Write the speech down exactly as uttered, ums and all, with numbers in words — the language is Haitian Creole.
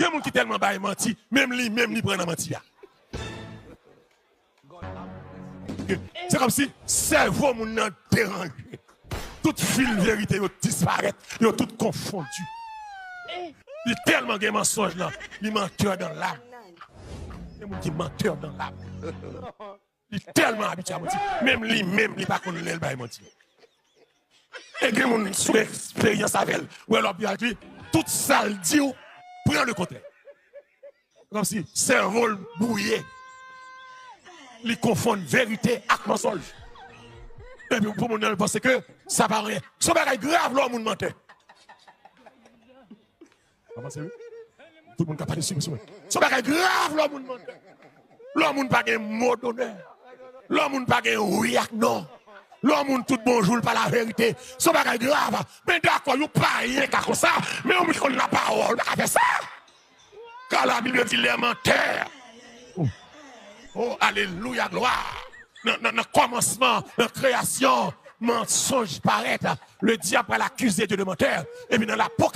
Gen moun ki tèlman bay manti, menm li menm li pran nan manti a. Se kòmsi sèvo moun nan deranje. Tout fil verite yo disparèt, yo tout konfondi. Li tèlman gen mansonj lan, li mantè dan lam. Gen moun ki mantè dan lam. Li tèlman abitye a manti, menm li menm li pa konn lè l bay manti. E gen moun sou eksperyans avè l, wè lè w ap viv ak li, tout sa l di w, pran le kontrè. Kòmsi sèvo l bwouye. Li konfonn verite ak mansonj. Epi pou moun nan panse ke sa pa anyen. Se yon bagay grav lè yon moun mantè. Avanse wi. Tout moun ka pale sou sou mwen. Se yon bagay grav lè yon moun mantè. Lè yon moun pa gen mo donè. Lè yon moun pa gen wi ak non. Lè yon moun tout bonjou l pa laverite. Se yon bagay grav. Men dakò, yon payen ka konsa. Men yon moun ki konn lapawòl pa ka fè sa. Kar la Bib di les menteurs. Oh, alelouya, glwa. Nan, nan, nan kòmansman, nan kreyasyon, mansonj parèt. Le diable pral akize Dye de mantè. Epi nan lapokalips,